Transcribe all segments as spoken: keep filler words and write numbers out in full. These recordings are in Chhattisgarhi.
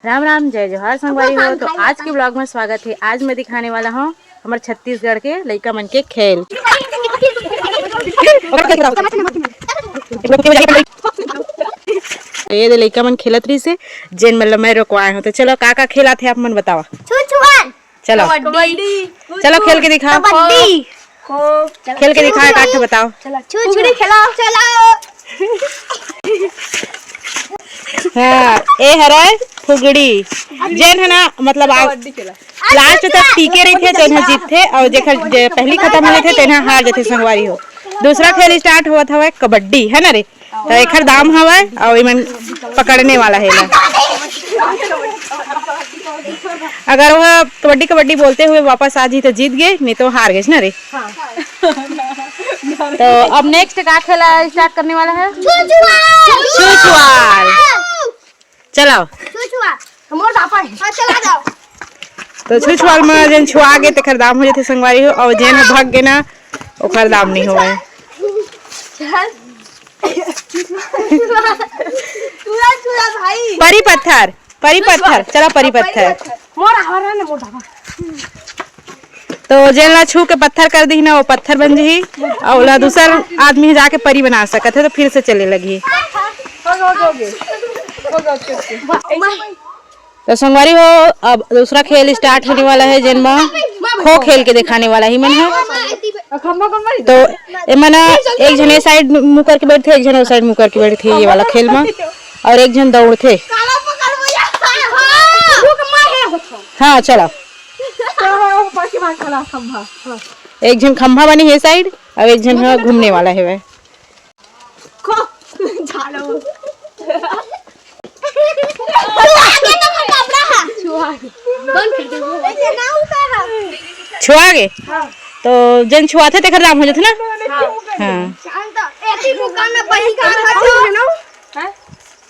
राम राम, जय जोहार संगवारी हो। तो आज के vlog में स्वागत है। आज मैं दिखाने वाला हूँ हमर छत्तीसगढ़ के लइका मन के खेल। ये दे लइका मन खेलत रहिस हे, जेन मतलब मैं रोकवाए हूँ। तो चलो, का का खेल आथे आप मन बतावा। छुछुआन। चलो। कबड्डी। चलो, खेल के दिखा। कबड्डी। खो। खेल के दिखा, काट के बताओ। चलो। छुछुड़ी खेलाओ। चलाओ। हाँ, ए हरय फुगड़ी। जेन ह ना, मतलब, आ, कबड्डी खेला। Last तक टीके रहिथे, तेन ह जीतथे, अउ जेकर जे पहली खत्म हो जथे, तेन ह हार जथे, संगवारी हो। दूसरा खेल start होवत हवय कबड्डी, है ना रे? तो एखर दाम हवय, अउ इमन पकड़ने वाला हे एला। अगर वह कबड्डी कबड्डी बोलते हुए वापस आ जी तो जीत गए, नहीं तो हार गए ना रे। हाँ। तो अब next का खेला start करने वाला है? छुछुआल। छुछुआल। चलाओ। छुछुआ। हमर दापा है। हाँ, चला जाओ। तो छुछुआल में जेन छुआ गे, तेकर दाम हो जाथे संगवारी हो, और जेन भाग गे ना, ओकर दाम नहीं होवे। चल। छुआ, छुआ भाई। परी पत्थर, परी पत्थर, चला परी पत्थर। मोर आवारा ना, मोर दापा। तो जेन ला छू के पत्थर कर दिही ना, वो पत्थर बन जही, और ओला दूसर आदमी जाके परी बना सकत है, तो फिर से चले लगही। हो गया, हो गया, हो गया। हो गया, ओके, ओके। तो संगवारी हो, अब दूसरा खेल start होने वाला है, जेन मा खो खेल के दिखाने वाला ही मन है। तो एमन एक झन ए side मुँह करके बैठथे, एक झन ओ side मुँह करके बैठथे, ये वाला खेल मा, और एक झन दौड़थे। हाँ, चला। एक झन खंभा बनी हे side, अउ एक झन ह घूमने वाला हे वह। छुआ गे। तो जेन छुआथे तेकर दाम हो जाथे ना। हाँ।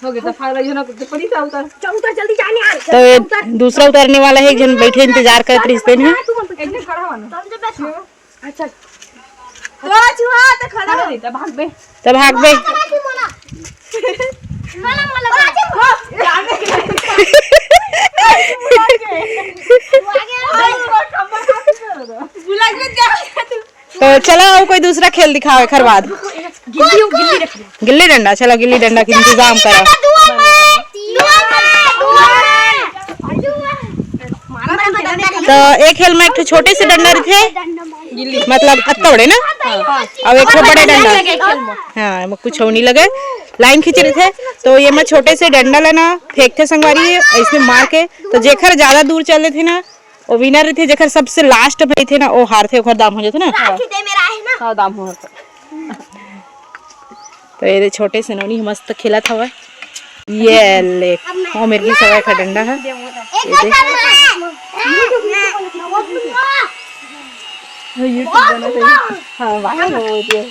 हो गया, तो फाड़ रही हो ना, तो पड़ी था उतर। चल उतर, जल्दी जाने यार। तो ये दूसरा उतरने वाला है, एक झन बैठे इंतजार करत रहिस तेन ह। एक झन खड़ा हुआ ना। अच्छा। तो छुआ तो खड़ा हो। तो भाग बे। तो भाग बे। बुला के क्या? तो चलो, अब कोई दूसरा खेल दिखाओ एकर बाद। गिल्ली, गिल्ली रख। गिल्ली डंडा, चलो गिल्ली डंडा के इंतजाम करो। तो एक खेल में एक ठो छोटे से डंडा रहिथे, मतलब अत्ता बड़े ना, अउ एक ठो बड़े डंडा। हाँ, एमा कुछ नहीं लगे, लाइन खींचे रहिथे। तो ये में छोटे से डंडा ला ना फेंकथे संगवारी, ऐसने मार के, तो जेकर ज्यादा दूर चल देथे ना, वो winner रहिथे, जेकर सबसे last में रहिथे ना, वो हारथे, ओकर दाम हो जाथे ना। हाँ, दाम हो जाथे। तो ये दे छोटे से नोनी मस्त खेलत हवय। ये ले, वो मेरे की सवा का डंडा है। ये दे। हाँ, वाह, वो दे।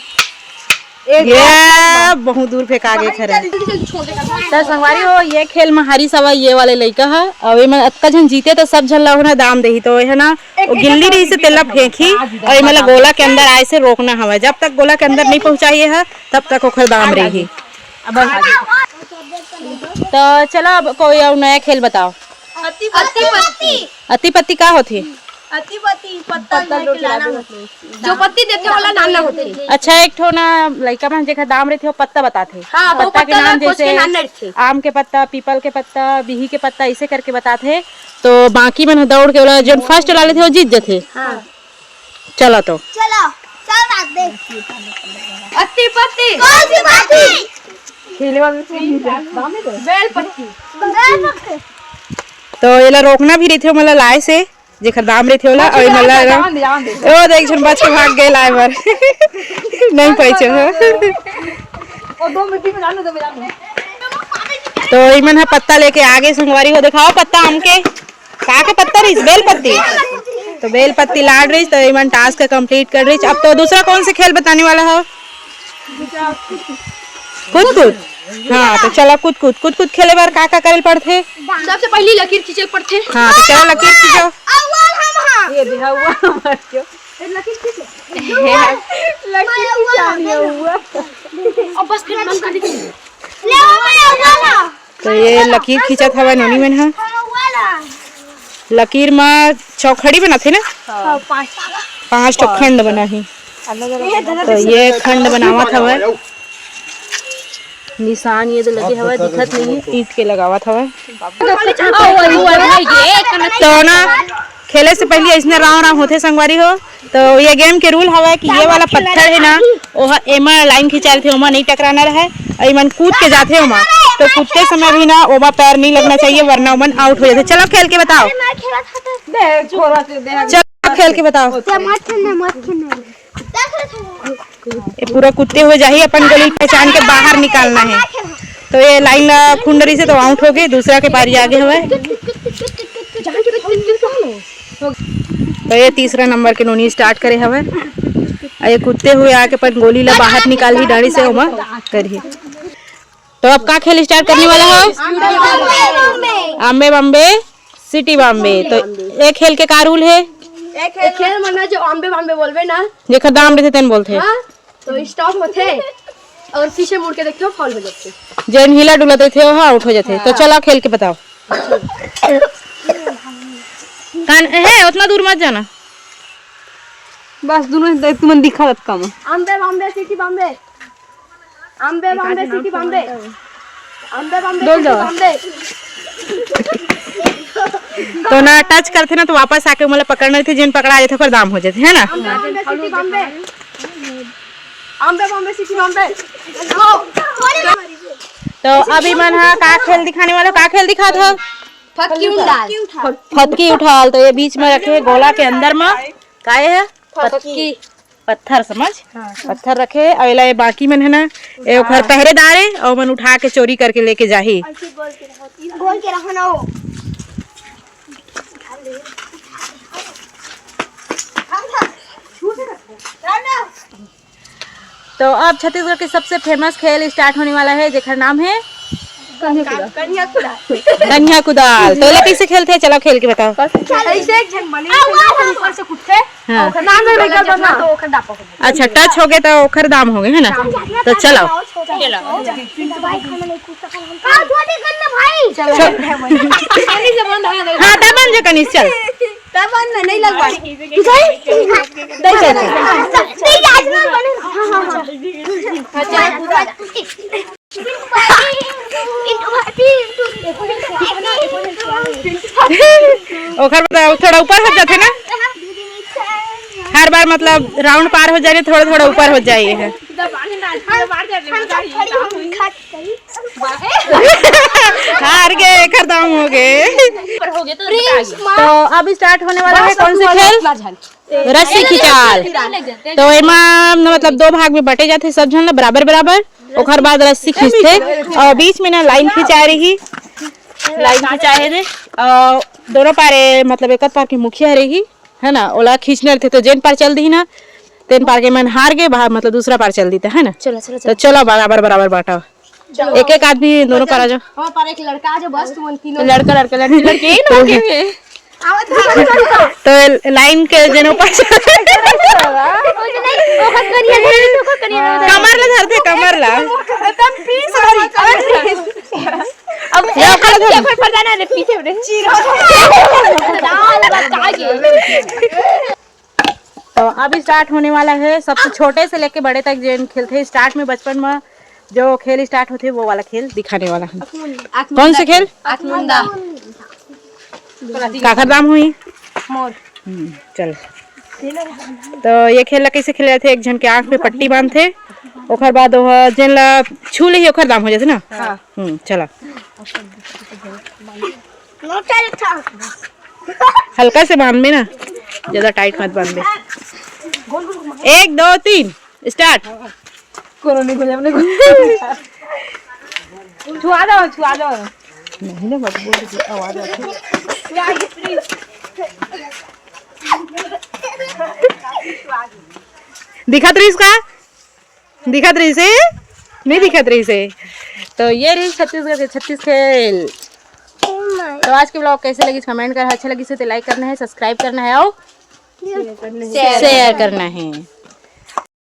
ये बहुत दूर फेंका गे खरे। तो संगवारी हो, ये खेल में हारिस हवय ये वाले लइका ह, अउ एमन अतका झन जीते तो सब झन ला ओहना दाम देही। तो ये ना, वो गिल्ली रहिसे तेला फेंकही, अउ एमन ला गोला के अंदर आए से रोकना हवय। जब तक गोला के अंदर नहीं पहुंचाही ह, तब तक ओखर दाम रही। तो चलो, अब कोई अउ नया खेल बताओ। अति पत्ती। अति पत्ती का होथे? अति पत्ती पत्ता लेके लाना होथे। जो पत्ती देथे, ओला लाना होथे। अच्छा, एक ठो ना लइका मन जेकर दाम रहिथे, वो पत्ता बताथे। हाँ, वो पत्ता के पत्ता नाम ला खोज के जैसे लाना रहिथे। आम के पत्ता, पीपल के पत्ता, बिही के पत्ता, ऐसे करके बताथे। तो बाकी मन ह दौड़ के ओला, जोन first ला लेथे, वो जीत जथे। हाँ। चलो तो। चलो, चल भाग दे। अति पत्ती। कौन सी पत्ती? खेले वाले से नहीं जा। बेल पत्ती। बेल पत्ती। तो एला रोकना भी रहिथे, मतलब लाए से। जेकर दाम रहिथे ओला, अउ एमन ला, जान दे, जान दे। ओ देख, झन बच के भाग गे लाए बर। नहीं पहुंचे हो। ओ, दो मिनट में जान दे, दो मिनट में। तो एमन ह पत्ता लेके आगे, संगवारी हो, दिखाओ पत्ता आम के। का के पत्ता रहिस? बेल पत्ती। तो बेल पत्ती लाड रहिस, तो एमन task complete कर रहिस। अब तो दूसरा कौन से खेल बताने वाला हो? कूद कूद। हाँ, तो चला कूद कूद। कूद कूद खेले बर का का करे ल पड़थे? सबसे पहली लकीर खींचे ल पड़थे। हाँ, तो चला लकीर खींचो। अव्वल हम हाँ। ये दे, अव्वल हमार क्यों? लकीर खींचे। लकीर खींचानी है, अव्वल। अब बस फिर बंद कर दीजिए। ले, मैं अव्वल हाँ। तो ये लकीर खींचत हवय नोनी मन ह। लकीर म चौखड़ी बनाथे ना, हाँ, पाँच। पाँच ठो खंड बनाही। तो ये खंड बनावत हवय, निशान ये तो लगे हवय, दिखत नहीं है, ईंट के लगावत हवय। तो ना, खेले से पहले ऐसने राव राव होथे संगवारी हो। तो ये गेम के रूल हवय कि ये वाला पत्थर है ना, ओह एमा लाइन खिंचा लेथे, ओमा नहीं टकराना रहे, अउ एमन कूद के जाथे ओमा। तो कूदते समय भी ना ओमा पैर नहीं लगना चाहिए, वरना ओमन आउट हो जाथे। चलो खेल के बताओ, चलो खेल के बताओ। मत खेलना, मत खेलना। ये पूरा कुत्ते हुए जाही, अपन गोली पहचान के बाहर निकालना है। तो ये लाइन ला खुंडरी से तो आउट हो गए, दूसरा के पारी आगे हुए। तो ये तीसरा नंबर के नोनी स्टार्ट करे हवे। अउ ये कुत्ते हुए आके अपन गोली ला बाहर निकाल ही डाड़ी से ओमा करही। तो अब का खेल स्टार्ट करने वाला हो? अम्बे बम्बे, सिटी बम्बे। तो ये खेल के का रूल है? एक खेल मन जो अम्बे बम्बे बोलबे ना, जेकर दाम रहिथे तेन बोलथे। हाँ, तो स्टॉप होथे और पीछे मुड़ के देखियो, फाउल हो जाथे। जेन हिला डुलत रहिथे, ओहा आउट हो जाथे। तो चला खेल के बताओ। कान है, उतना दूर मत जाना। बस दोनों तुमन दिखा दत का। अम्बे बम्बे, सिटी बम्बे। अम्बे बम्बे, सिटी बम्बे। अम्बे बम्बे, डोल सिटी जाओ। बम्बे। तो ना टच करथे ना, तो वापस आके ओमन ला पकड़ना रहिथे, जेन पकड़ा जाथे, ओकर दाम हो जाथे, है ना? अम्बे बम्बे, सिटी बम्बे। अम्बे बम्बे, सिटी बम्बे। तो अभी मन हा का खेल दिखाने वाला, का खेल दिखात हो? फतकी उठाल। फतकी उठाल। तो ये बीच में रखे गोला के अंदर में का ये है? फतकी। पत्थर समझ, हाँ। पत्थर रखे, अउ एला ये बाकी मन है ना, ये ओकर पहरेदार है, अउ मन उठा के चोरी करके लेके जाही। गोल के रहो ना वो। तो अब छत्तीसगढ़ के सबसे फेमस खेल स्टार्ट होने वाला है, जेकर नाम है कन्या कुदाल। कन्या कुदाल। तो एला कैसे खेलते हैं? चलो खेल के बताओ। ऐसे एक झन बने, ऊपर से कुदथे, हाँ। ओकर नाम नहीं निकल बना, तो ओकर डापा हो। अच्छा, टच हो गए तो ओकर दाम हो गए, है ना? तो चलो। हाँ, तब बन जा कनिस, चल। तब बन ना, नहीं लगवा। तू जाए? नहीं, चल, चल। नहीं, आज ना बने। हाँ, हाँ, हाँ। ओकर बाद थोड़ा ऊपर हो जाथे ना, हर बार मतलब राउंड पार हो जाए, थोड़ा थोड़ा ऊपर हो जाए है। हार गए, खत्म हो गए। तो अब स्टार्ट होने वाला है कौन सा खेल? रस्सी खिंचाल। तो एमा न मतलब दो भाग में बटे जाथे, सब झन ला बराबर बराबर। ओकर बाद रस्सी खींचथे अउ बीच में ना लाइन खिंचाए रही, लाइन खिंचाए रही अउ दोनों पारे मतलब एक पार के मुखिया रही है ना, ओला खींचने रहिथे। तो जेन पार चल दिही ना, तेन पार के मन हार गए, बाहर मतलब दूसरा पार चल दीता है ना। चलो, चलो, तो चलो। चलो बराबर बराबर बांटा। चलो। एक एक आदमी दोनों पार आ जाओ। हमारे पार एक लड़का आ जाओ, बस तुम तीनों। लड़का, लड़का, लड़की, लड़की, यही ना बाकी हुए। तो लाइन के जेन ऊपर कमर ला धरथे, कमर ला। अब ये ओकर धर। ये ओकर पर जाना रे, पीछे रे। तो अब स्टार्ट होने वाला है, सबसे छोटे से लेके बड़े तक जेन खेलथे स्टार्ट में, बचपन में जो खेल स्टार्ट होथे वो वाला खेल दिखाने वाला है। कौन से खेल? आँख मुंदा। काखर दाम हुई? मोर। हम्म, चल। तो ये खेल ला कैसे खेले जाथे? एक झन के आँख में पट्टी बांधथे, ओकर बाद ओह जेन ला छू लेही ओकर दाम हो जाथे ना। हाँ। हम्म, चला। हल्का से बांध में ना, ज्यादा टाइट मत बांध दे। एक, दो, तीन, स्टार्ट। कोनो नहीं खोले, हमने छुआ दो, छुआ दो। नहीं ना, मत बोल, आवाज आती है। दिखत रहिस का? दिखत रहिस हे? नहीं दिखत रहिस हे। तो ये रहिस छत्तीसगढ़ के छत्तीस खेल। तो आज के ब्लॉग कैसे लगिस, कमेंट कर। अच्छा लगिस हे तो लाइक करना है, सब्सक्राइब करना है और शेयर करना है।